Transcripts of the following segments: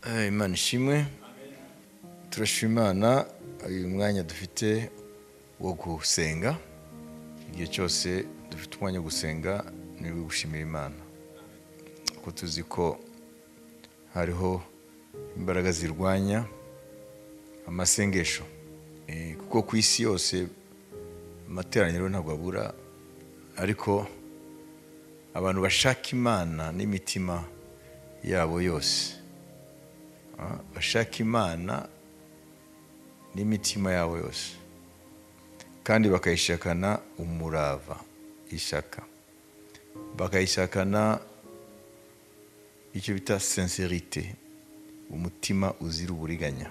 Imana ishimwe. Turashima Imana uyu mwanya dufite wo gusenga. Igihe cyose dufite umwanya wo gusenga ni gushimira Imana, kuko tuzi ko hariho imbaraga zirwanya amasengesho. Kuko ku isi yose amateraniro ntabwo abura, ariko abantu bashaka Imana n'imitima yabo yose, bashaka Imana n'imitima yabo yose, kandi bakayishakana umurava, ishaka, bakayishakana icyo bita sincérité, umutima uzira uburiganya.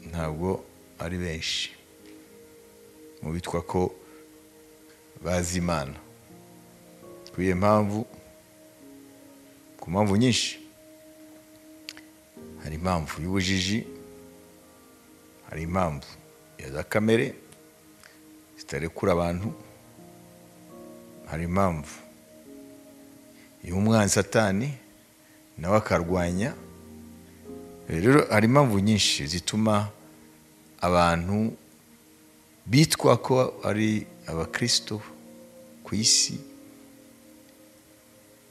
Ntabwo ari benshi mu bitwa ko bazi Imana. Kuri iyo mpamvu, ku mpamvu nyinshi, hari impamvu y'ubujiji, hari impamvu ya za kamere zitarekura abantu, hari impamvu y'umwanzi Satani nawe akarwanya. Rero hari impamvu nyinshi zituma abantu bitwa ko ari abakristo ku isi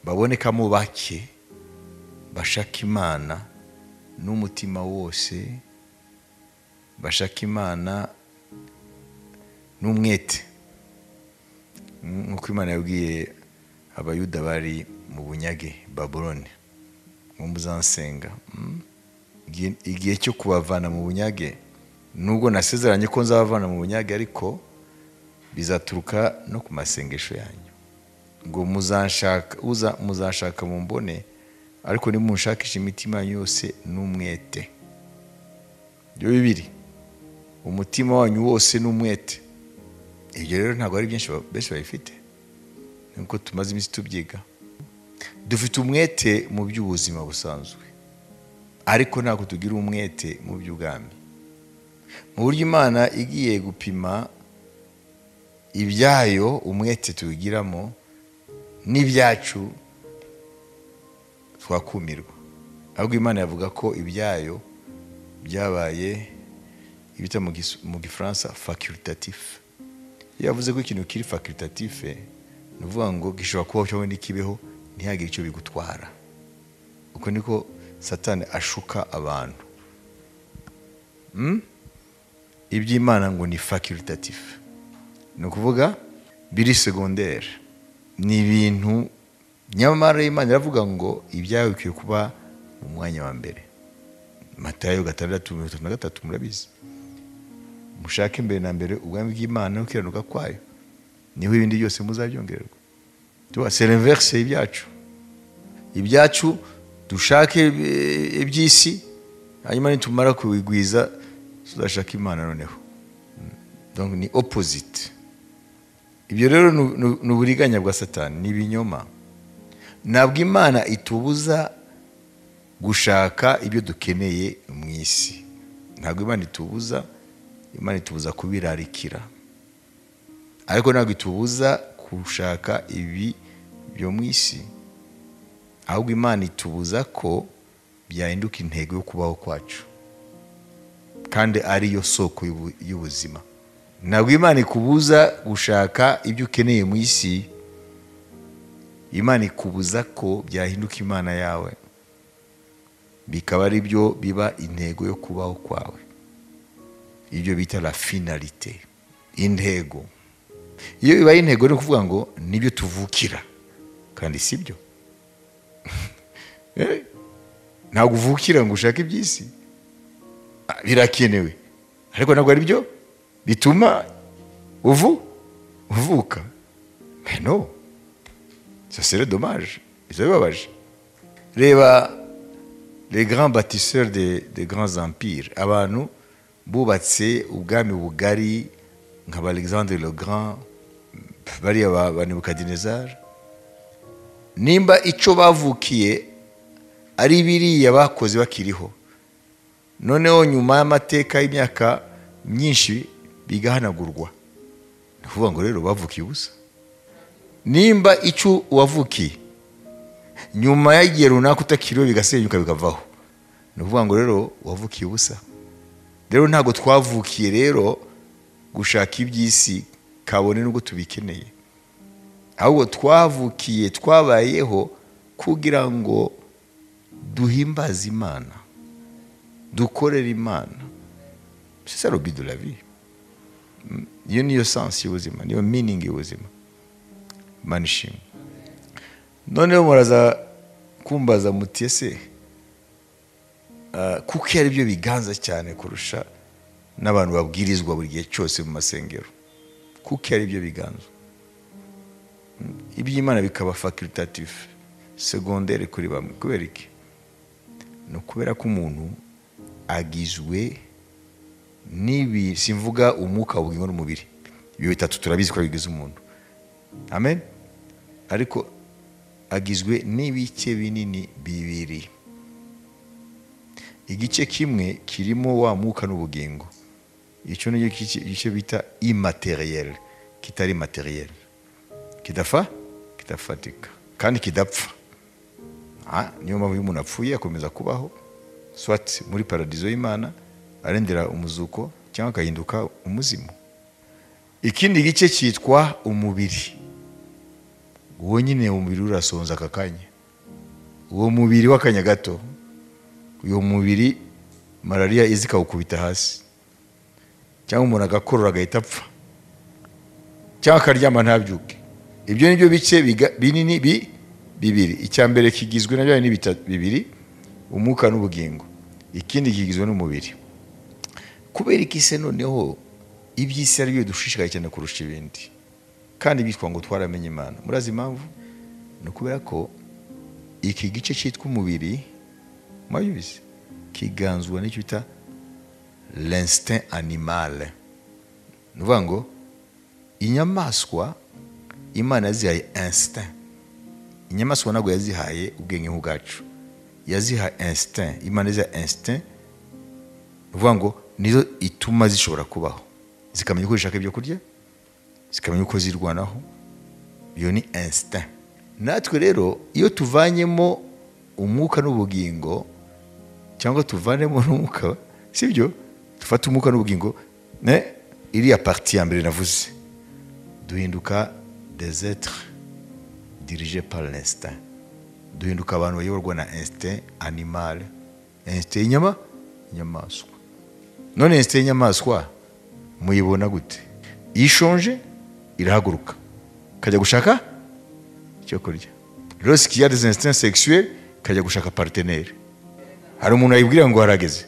babonekamo bake bashaka Imana n'umutima wose, bashaka Imana n'umwete, nk'uko Imana yabwiye Abayuda bari mu bunyage Babuloni, ngo muzansenga igihe cyo kubavana mu bunyage. Nubwo nasezeranye ko nzabavana mu bunyage, ariko bizaturuka no ku masengesho yanyu, ngo muzanshaka, muzashaka mumbone, ariko nimunshakisha imitima yanyu yose n'umwete. Ibyo bibiri, umutima wanyu wose n'umwete. Ibyo rero ntabwo ari byinshi benshi babifite, nkuko tumaze iminsi tubyiga. Dufite umwete mu by'ubuzima busanzwe, ariko ntabwo tugira umwete mu by'ubwami. Mu buryo Imana igiye gupima ibyayo, umwete tuwigiramo n'ibyacu, twakumirwa. Ahubwo Imana yavuga ko ibyayo byabaye ibita mu Gifaransa facultatif. Iyo yavuze ko ikintu kiri facultatif, ni ukuvuga ngo gishobora kubaho cyangwa ntikibeho, ntihagire icyo bigutwara. Uko niko Satani ashuka abantu. Iby'Imana ngo ni facultatif, ni ukuvuga biri secondaire, ni ibintu. Nyamara Imana iravuga ngo ibyawe bikwiye kuba mu mwanya wa mbere. Matayo 6:33, murabizi, mushake mbere na mbere ubwami bw'Imana no gukiranuka kwayo, niho ibindi byose muzabyongererwa. Tu c'est l'inverse y'ibyacu. Ibyacu dushake iby'isi, hanyuma nitumara kubigwiza tuzashaka Imana noneho. Donc ni opposite. Ibyo rero ni uburiganya bwa Satani, ni ibinyoma. Ntabwo Imana itubuza gushaka ibyo dukeneye mu isi, ntabwo Imana itubuza. Imana itubuza kubirarikira, ariko ntabwo itubuza gushaka ibi byo mu isi. Ahubwo Imana itubuza ko byahinduka intego yo kubaho kwacu, kandi ariyo soko y'ubuzima. Ntabwo Imana ikubuza gushaka ibyo ukeneye mu isi, Imana ikubuza ko byahinduka Imana yawe, bikaba ari byo biba intego yo kubaho kwawe, ibyo bita la finalité, intego. Iyo bibaye intego ni ukuvuga ngo nibyo tuvukira, kandi si byo. Ntabwo uvukira ngo ushake iby'isi, birakenewe, ariko ntabwo ari byo bituma uvuka. Mais non, ça serait dommage, biba bibabaje. Reba les grands bâtisseurs des grands empires, abantu bubatse ubwami bugari nka ba Alexandre le Grand, bariya ba Nebukadinezar, nimba icyo bavukiye ari biriya bakoze bakiriho, noneho nyuma y'amateka y'imyaka myinshi bigahanagurwa, ni ukuvuga ngo rero bavukiye ubusa. Nimba icyo wavukiye nyuma y'igihe runaka utakiriho bigasenyuka bikavaho, Ni ukuvuga ngo rero wavukiye ubusa. Rero ntabwo twavukiye rero gushaka iby'isi kabone nubwo tubikeneye, ahubwo twavukiye, twabayeho kugira ngo duhimbaze Imana, dukorere Imana. C'est ça le but de la vie. Iyo niyo sens y'ubuzima, niyo meaning y'ubuzima. Imana ishimwe. Noneho muraza kumbaza muti ese kuko ari byo biganza cyane kurusha n'abantu babwirizwa buri gihe cyose mu masengero, kuko ari byo biganza, iby'Imana bikaba facultatif, secondaire kuri bamwe, kubera iki? Ni ukubera ko umuntu agizwe n'ibi, simvuga umwuka, ubugingo n'umubiri, ibyo bitatu turabizi ko bigize umuntu, amen. Ariko agizwe n'ibice binini bibiri. Igice kimwe kirimo wa mwuka n'ubugingo, icyo ni igice bita immatériel, kitari matériel, kidafa, kidafatika kandi kidapfa. Niyo mpamvu iyo umuntu apfuye akomeza kubaho, soit muri paradizo y'Imana arendera umuzuko, cyangwa akahinduka umuzimu. Ikindi gice cyitwa umubiri. Uwo nyine umubiri urasonza aka kanya, uwo mubiri w'akanya gato, uyu mubiri malariya izi ikawukubita hasi, cyangwa umuntu agakorora agahita apfa, cyangwa akaryama ntabyuke. Ibyo ni byo bice binini bibiri. Icya mbere kigizwe na bya bibiri, umwuka n'ubugingo, ikindi kigizwe n'umubiri. Kubera iki se noneho iby'isi ari byo dushishikaye cyane kurusha ibindi, kandi bitwa ngo twaramenye Imana? Murazi impamvu? Ni ukubera ko iki gice cyitwa umubiri, mwabizi, kiganzwa n'icyo bita l'instinct animal. Ni ukuvuga ngo inyamaswa Imana yazihaye instinct. Inyamaswa ntabwo yazihaye ubwenge nk'ubwacu, yazihaye instinct. Imana yazihaye instinct, ni ukuvuga ngo nizo ituma zishobora kubaho, zikamenya uko zishaka ibyo kurya, zikamenya uko zirwanaho. Iyo ni instinct. Natwe rero iyo tuvanyemo umwuka n'ubugingo, cyangwa tuvanemo n'umwuka, sibyo, dufata umwuka n'ubugingo, ne iriya partie ya mbere navuze, duhinduka des êtres dirigés par l'instinct. Duhinduka abantu bayoborwa na instinct animal, instinct y'inyama, inyamaswa. None instinct y'inyamaswa muyibona gute? Iyo ishonje irahaguruka kajya gushaka icyo kurya. Lorsqu'il y a des instincts sexuels, kajya gushaka partenaire. Hari umuntu ayibwira ngo harageze,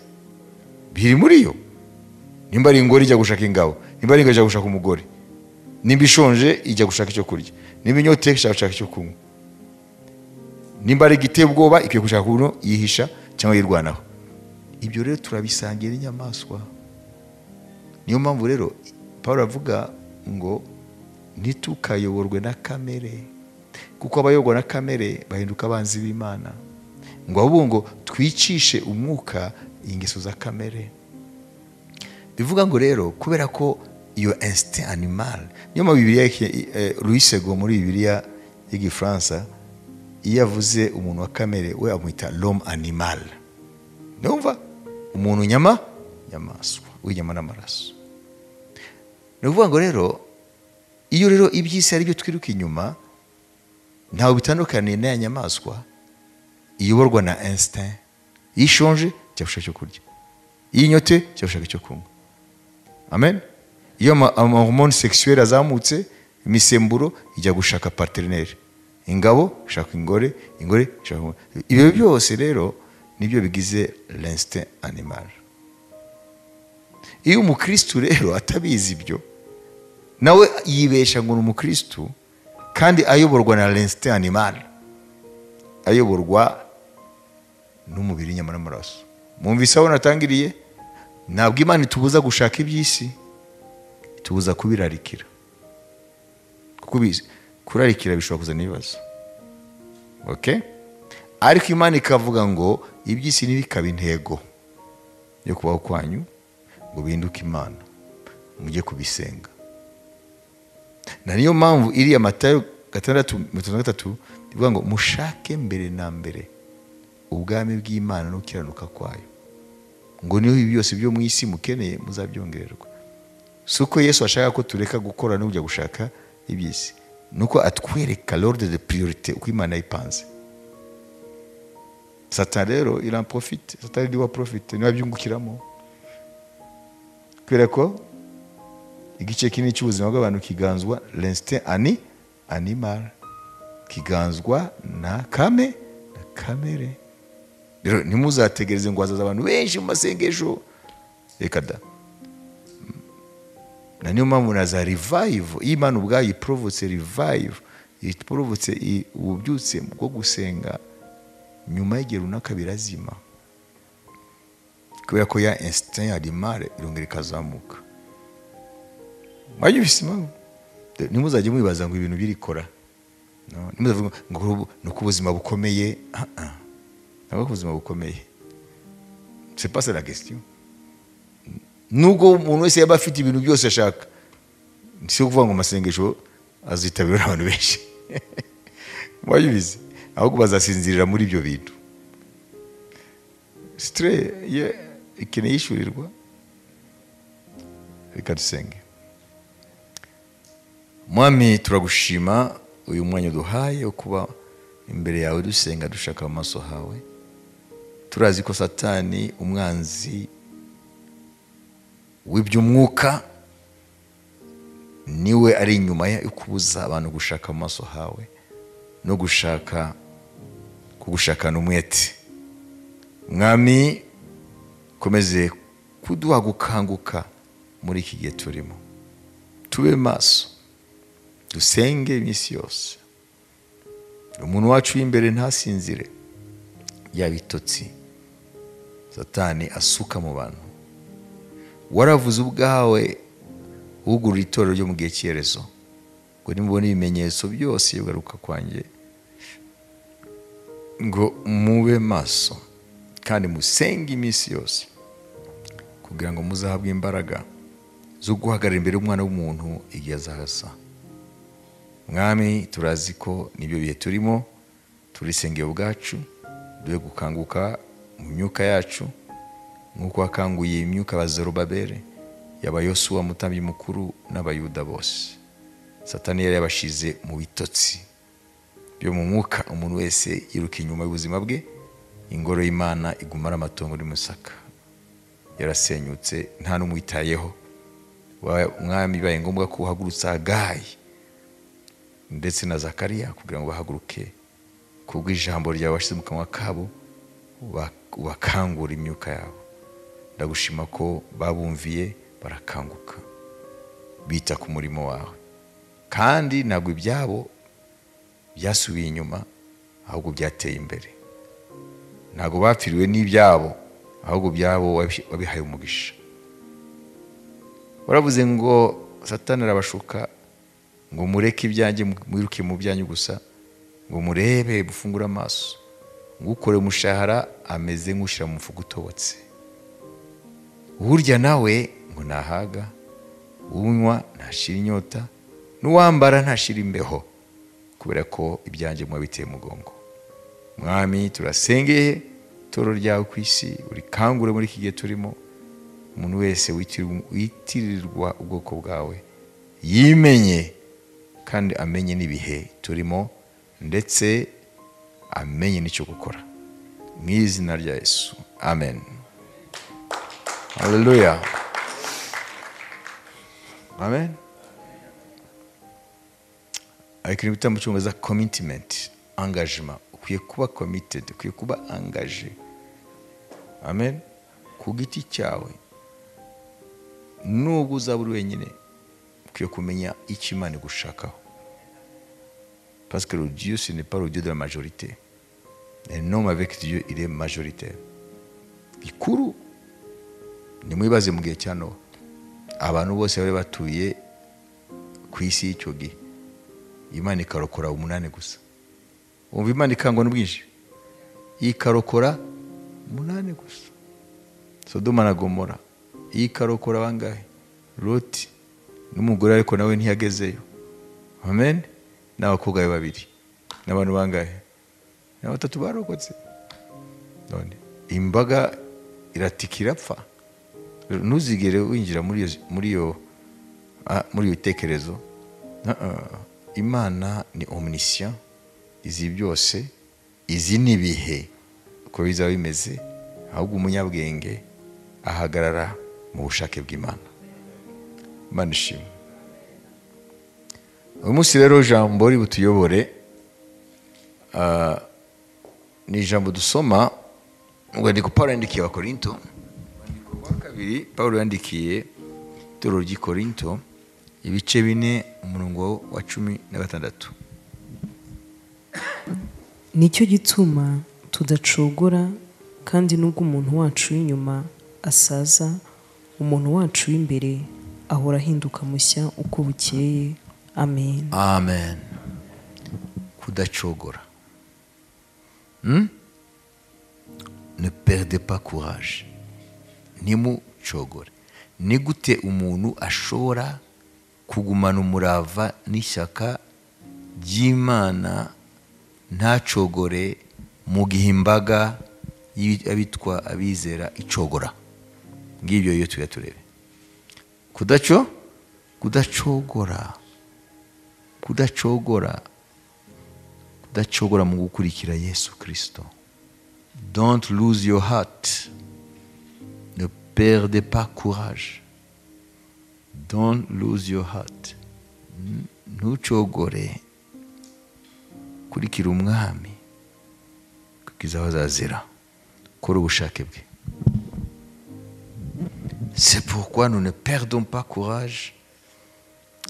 biri muri yo. Nimba ari ingore ijya gushaka ingabo, nimba ari ingabo ijya gushaka umugore, nimba ishonje ijya gushaka icyo kurya, nimba inyota ishaka gushaka icyo kunywa, nimba ari igiteye ubwoba ikwiye gushaka ukuntu yihisha cyangwa yirwanaho. Ibyo rero turabisangira inyamaswa. Niyo mpamvu rero Paul avuga ngo ntitukayoborwe na kamere, kuko abayoborwa na kamere bahinduka abanzi b'Imana, ngo ahubwo ngo twicishe umwuka ingeso za kamere. Bivuga ngo rero kubera ko iyo instinct animal, niyo mu Bibiliya Louis Segond muri Bibiliya y'Igifaransa iyo avuze umuntu wa kamere we amwita l'homme animal. Ndumva umuntu nyama, nyamaswa, w'inyama n'amaraso. Ni ukuvuga ngo rero iyo rero iby'isi ari byo twiruka inyuma, ntawe bitandukaniye n'aya nyamaswa iyoborwa na instinct. Iyo ishonje ijya gushaka icyo kurya, iyo inyote ijya gushaka icyo kunywa. Amen. Iyo amahormone sexuelle azamutse, imisemburo ijya gushaka partenaire, ingabo ishaka ingore, ingore ishaka umugore. Ibyo byose rero nibyo bigize l'instinct animal. Iyo umukristu rero atabizi ibyo, nawe yibesha ngo ni umukristu kandi ayoborwa na l'instinct animal, ayoborwa n'umubiri, inyama n'amaraso. Mwumvise aho natangiriye? Ntabwo Imana itubuza gushaka iby'isi, itubuza kubirarikira, kuko kurarikira bishobora kuzana ibibazo. Okay? Ariko Imana ikavuga ngo iby'isi ntibikabe intego yo kubaho kwanyu, ngo bihinduke Imana, mujye kubisenga. Na niyo mpamvu iriya Matayo 6:33 ivuga ngo mushake mbere na mbere ubwami bw'Imana no gukiranuka kwayo, ngo niho ibi byose byo mu isi mukeneye muzabyongererwa. Si uko Yesu ashaka ko tureka gukora no kujya gushaka iby'isi, nuko atwereka l'ordre de priorité uko Imana yipanze. Satan rero il en profite, Satan niwe profite, niwe abyungukiramo, kubera ko igice kinini cy'ubuzima bw'abantu kiganzwa l'instinct animal, kiganzwa na kamere. Rero ntimuzategereze ngo hazaza abantu benshi mu masengesho, reka da. Na niyo mpamvu na za revive, Imana ubwayo iprovotse revive, iprovotse ububyutse bwo gusenga, nyuma y'igihe runaka birazima, kubera ko ya instinct animal irongera ikazamuka. Mwayumvise impamvu? Ntimuzajye mwibaza ngo ibintu birikora, ntimuzavuge ngo ni uko ubuzima bukomeye. Ntabwo ubuzima bukomeye, c'est pas ça la question. Nubwo umuntu wese yaba afite ibintu byose ashaka, si ukuvuga ngo amasengesho azitabira n'abantu benshi. Mwayumvise? Ahubwo bazasinzirira muri ibyo bintu. Stress ikeneye yishyurirwa. Reka dusenge. Mwami, turagushima uyu mwanya duhaye wo kuba imbere yawe dusenga dushaka amaso hawe. Turazi ko Satani umwanzi w'iby'umwuka niwe ari inyuma yo kubuza abantu gushaka amaso hawe no gushaka kugushakana umwete. Mwami, komeze kuduha gukanguka muri iki gihe turimo, tube maso, dusenge iminsi yose, umuntu wacu w'imbere ntasinzire ya bitotsi Satani asuka mu bantu. Waravuze ubwawe wugurura itorero ryo mu gihe cy'iherezo, ngo nimubone ibimenyetso byose bigaruka kwanjye, ngo mube maso kandi musenge iminsi yose, kugira ngo muzahabwe imbaraga zo guhagarara imbere y'umwana w'umuntu igihe azaza. Mwami, turazi ko nibyo bihe turimo, turisengeye ubwacu, duhe gukanguka mu myuka yacu nk'uko wakanguye imyuka ba Zerubabeli, yaba Yosuwa mutambyi mukuru n'Abayuda bose. Satani yari yabashize mu bitotsi byo mu mwuka, umuntu wese yiruka inyuma y'ubuzima bwe, ingoro y'Imana igumara amatongo n'umusaka, yarasenyutse nta n'umwitayeho. Mwami, bibaye ngombwa ko uhagurutsa Hagayi ndetse na Zakariya kugira ngo bahaguruke kubw'ijambo ryawe washyize mu kanwa kabo, bakangura imyuka yabo. Ndagushima ko babumviye barakanguka, bita ku murimo wawe, kandi ntabwo ibyabo byasubiye inyuma, ahubwo byateye imbere. Ntabwo bapfiriwe n'ibyabo, ahubwo byabo wabihaye umugisha. Waravuze ngo Satani arabashuka ngo mureke ibyanjye mwiruke mu byanyu gusa, ngo murebe bufungure amaso, ngo ukore umushahara ameze nk'ushyira mu mufuka utobotse, urya nawe ngo nahaga, unywa ntashira inyota, n'uwambara ntashira imbeho, kubera ko ibyanjye mwabiteye umugongo. Mwami, turasengeye itoro ryawe ku isi, urikangure muri iki gihe turimo, umuntu wese witirirwa ubwoko bwawe yimenye kandi amenye n'ibihe turimo, ndetse amenye n'icyo gukora. Mu izina rya Yesu, amen. Haleluya, amen. Ariko bita mu cyongereza commitment, engagement. Ukwiye kuba committed, ukwiye kuba engagé. Amen. Ku giti cyawe, nubwo uzaba uri wenyine, ukwiye kumenya icyo Imana igushakaho. Parce que le Dieu, ce n'est pas le Dieu de la majorité. Un homme avec Dieu, il est majoritaire. Ikuru nimwibaze mu gihe cya Nowa, abantu bose bari batuye ku isi y'icyo gihe, Imana ikarokora 8 gusa. Umva, Imana ikangwa n'ubwinshi, ikarokora 8 gusa. Sodoma na Gomora ikarokora bangahe? Loti n'umugore, ariko nawe ntiyagezeyo. Amen. N'abakobwa be 2, n'abantu bangahe? Na 3 barokotse. None imbaga iratika irapfa. Ntuzigere winjira muri iyo bitekerezo. Imana ni omniscient, izi byose, izi n'ibihe uko bizaba bimeze, ahubwo umunyabwenge ahagarara mu bushake bw'Imana. Imana ishimwe. Uyu munsi rero ijambo ributuyobore ni ijambo dusoma mu rwandiko Pawulo yandikiye Abakorinto, urwandiko rwa kabiri Pawulo yandikiye itorero ry'i Korinto, ibice 4 umurongo wa 16. Nicyo gituma tudacogora, kandi nubwo umuntu wacu w'inyuma asaza, umuntu wacu w'imbere ahora ahinduka mushya uko bukeye. Amen. Amen. Kudacogora. Ne perdez pas courage. Ntimucogore. Ni gute umuntu ashobora kugumana umurava n'ishyaka ry'Imana ntacogore mu gihe imbaga y'abitwa abizera icogora? Ngibyo iyo tuya turebe. Kudacogora. Kudacogora. Kudacogora mu gukurikira Yesu Kristo. Don't lose your heart. Ne perdez pas courage. Don't lose your heart. Ntucogore. Kurikira umwami kugeza aho azazira. Kora ubushake bwe. C'est pourquoi nous ne perdons pas courage.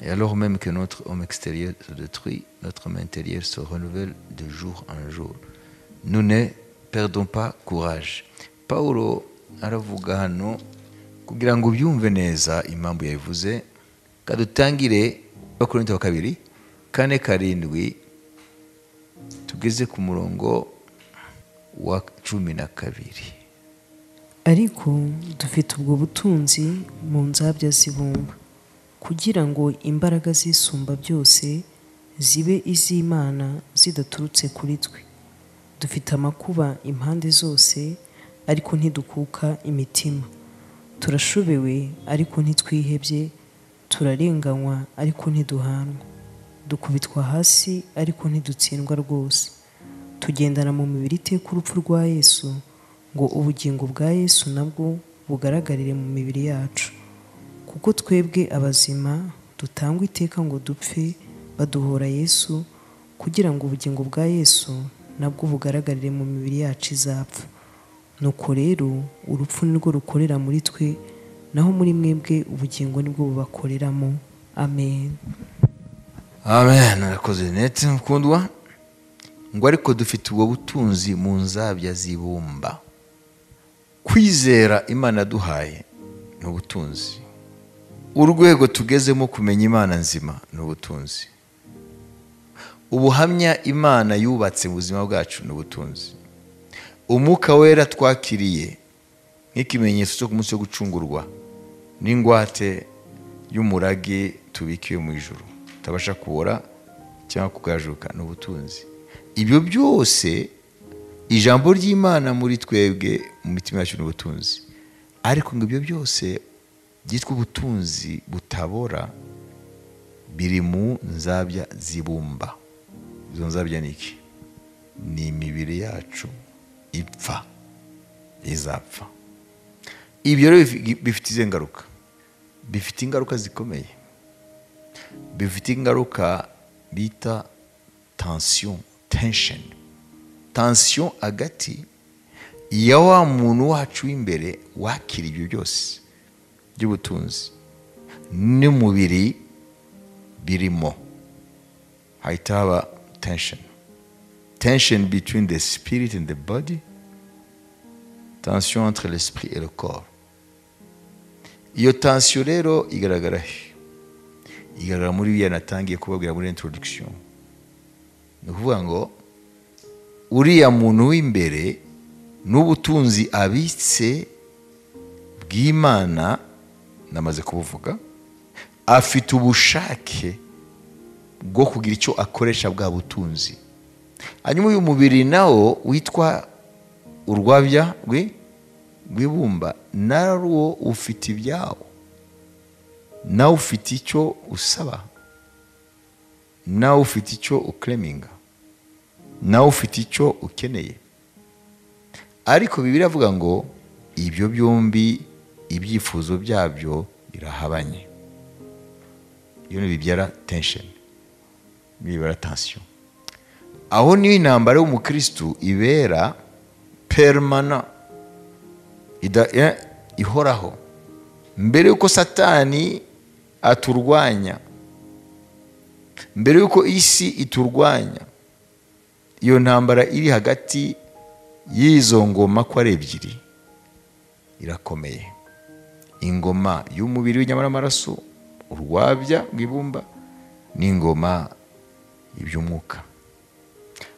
Et alors même que notre homme extérieur se détruit, notre homme intérieur se renouvelle de jour en jour. Nous ne perdons pas courage. Paulo aravuga hano kugira ngo ubyumve neza impamvu yabivuze. Kadutangire Abakorinto wa kabiri 4:7 tugeze ku murongo wa 12. Ariko dufite ubwo butunzi mu nzabya z'ibumba, kugira ngo imbaraga zisumba byose zibe iz'Imana zidaturutse kuri twe. Dufite amakuba impande zose, ariko ntidukuka imitima. Turashobewe, ariko ntitwihebye. Turarenganywa, ariko ntiduhanwa. Dukubitwa hasi, ariko ntidutsindwa rwose. Tugendana mu mibiri iteka urupfu rwa Yesu, ngo ubugingo bwa Yesu nabwo bugaragarire mu mibiri yacu. Kuko twebwe abazima dutangwa iteka ngo dupfe, baduhora Yesu, kugira ngo ubugingo bwa Yesu nabwo bugaragarire mu mibiri yacu izapfa. Nuko rero urupfu nirwo rukorera muri twe, naho muri mwebwe ubugingo nibwo bubakoreramo. Amen. Amen. Arakoze nete mukundwa. Ngo ariko dufite ubwo butunzi mu nzabya z'ibumba. Kwizera Imana duhaye ni ubutunzi. Urwego tugezemo kumenya Imana nzima ni ubutunzi. Ubuhamya Imana yubatse mu buzima bwacu ni ubutunzi. Umwuka wera twakiriye nk'ikimenyetso cyo ku munsi wo gucungurwa n'ingwate y'umurage tubikiwe mu ijuru tabasha kubora cyangwa kugajuka ni ubutunzi. Ibyo byose ijambo ry'Imana muri twebwe mu mitima yacu ni ubutunzi. Ariko ngo ibyo byose byitwa ubutunzi butabora biri mu nzabya zibumba. Izo nzabya ni iki? Ni imibiri yacu ipfa, izapfa. Ibyo rero bifite izihe ngaruka? Bifite ingaruka zikomeye. Bifite ingaruka bita tension, tension. Tension hagati ya wa muntu wacu w'imbere wakira ibyo byose by'ubutunzi n'umubiri birimo, hahita haba tension. Tension between the spirit and the body, tension entre l'esprit et le corps. Iyo tension rero igaragara he? Igaragara muri biriya natangiye kubabwira muri introduction. Ni ukuvuga ngo uriya muntu w'imbere n'ubutunzi abitse bw'Imana, namaze kubuvuga, afite ubushake bwo kugira icyo akoresha bwa butunzi. Hanyuma uyu mubiri nawo witwa Urwabya rw'ibumba narwo ufite ibyawo, nawe ufite icyo usaba, nawe ufite icyo ukleminga, nawe ufite icyo ukeneye. Ariko Bibiliya avuga ngo ibyo byombi ibyifuzo byabyo birahabanye. Iyo bibyara tension, bibyara tension. Aho niyo intambara y'umukristu ibera permanent, ihoraho. Mbere yuko Satani aturwanya, mbere yuko isi iturwanya, iyo ntambara iri hagati y'izo ngoma ko ari ebyiri irakomeye. Ingoma y'umubiri w'inyama n'amaraso, urwabya rw'ibumba, n'ingoma iby'umwuka.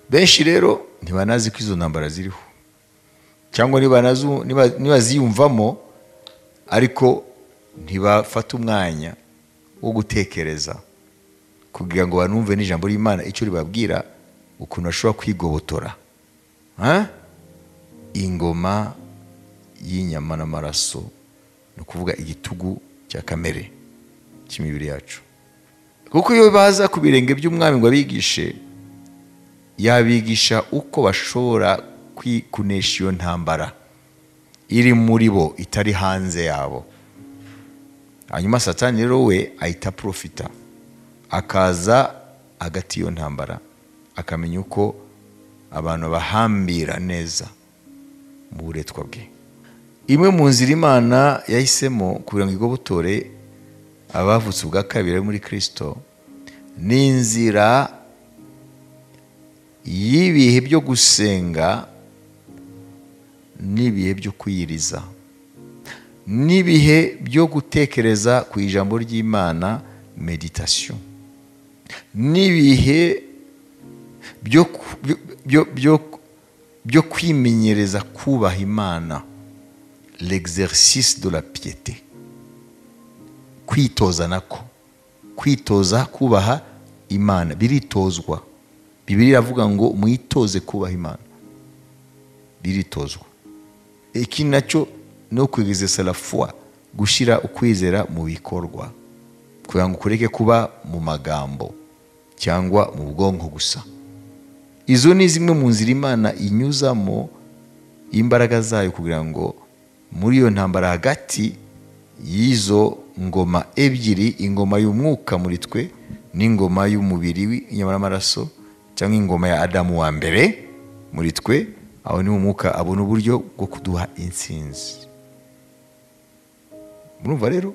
Benshi rero ntibanazi ko izo ntambara ziriho, cyangwa nibaziyumvamo ariko ntibafata umwanya wo gutekereza kugira ngo banumve n'ijambo ry'Imana icyo ribabwira, ukuntu bashobora kwigobotora ingoma y'inyama n'amaraso, ni ukuvuga igitugu cya kamere cy'imibiri yacu. Kuko iyo baza ku birenge by'umwami ngo abigishe, yabigisha uko bashobora kunesha iyo ntambara iri muri bo itari hanze yabo. Hanyuma Satani rero we ahita profita, akaza hagati y'iyo ntambara, akamenya uko abantu bahambira neza mu buretwa bwe. Imwe mu nzira Imana yahisemo kugira ngo igobotore abavutse ubwa kabiri muri Kristo ni inzira y'ibihe byo gusenga n'ibihe byo kwiyiriza, n'ibihe byo gutekereza ku ijambo ry'Imana, meditation, n'ibihe byo kwimenyereza kubaha Imana, l'exercice de la piété, kwitoza nako, kwitoza kubaha Imana biritozwa. Bibiliya iravuga ngo mwitoze kubaha Imana, biritozwa. Iki nacyo no kwigezesa la foi, gushira ukwizera mu bikorwa, kugira ngo kureke kuba mu magambo cyangwa mu bwonko gusa. Izo ni zimwe mu nzira Imana inyuzamo imbaraga zayo kugira ngo muri iyo ntambara hagati y'izo ngoma ebyiri, ingoma y'umwuka muri twe n'ingoma y'umubiri w'inyama n'amaraso, cyangwa ingoma ya Adamu wa mbere muri twe, aho ni umwuka abona uburyo bwo kuduha intsinzi. Murumva rero,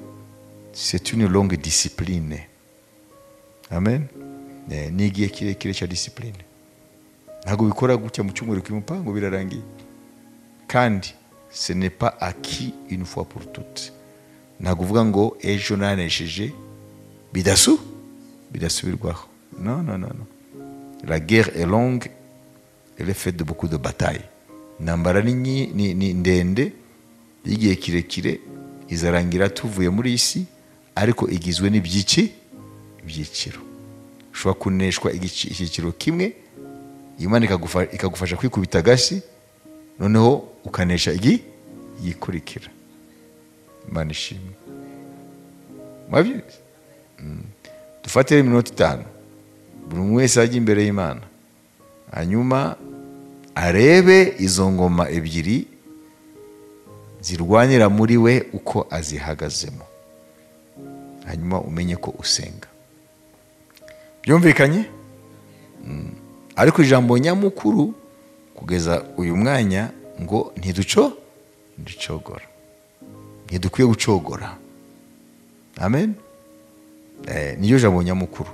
c'est une longue discipline. Amen. Ni igihe kirekire cya discipline. Ntabwo bikora gutya mu cyumweru kimwe ngo birarangiye. Kandi ce n'est pas acquis une fois pour toutes. Ntabwo uvuga ngo ejo nanesheje bidasubirwaho. Non, non, non, non. La guerre est longue, elle est faite de beaucoup de batailles. Intambara ni ndende y'igihe kirekire, izarangira tuvuye muri iyi si, ariko igizwe n'ibyiki ibyiciro. Ushobora kuneshwa icyiciro kimwe, Imana ikagufasha kwikubita agashyi, noneho ukanesha igikurikira. Imana ishimwe. Mwabyumvise? Dufate iminota 5, buri umwe wese ajya imbere y'Imana, hanyuma arebe izo ngoma ebyiri zirwanira muri we uko azihagazemo, hanyuma umenye ko usenga. Byumvikanye? Ariko ijambo nyamukuru kugeza uyu mwanya ngo ntiducogora, ntidukwiye gucogora. Amen. Niyo jambo nyamukuru.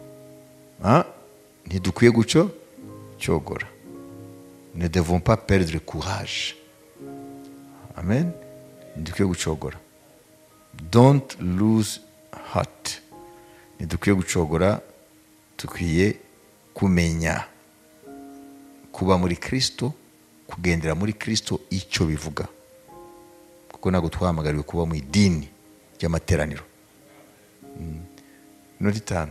Ntidukwiye gucogora. Ne devons pas perdre courage. Amen. Ntidukwiye gucogora. Don't lose heart. Ntidukwiye gucogora, dukwiye kumenya kuba muri Kristo, kugendera muri Kristo icyo bivuga. Kuko ntabwo twahamagariwe kuba mu idini ry'amateraniro. Inota 5.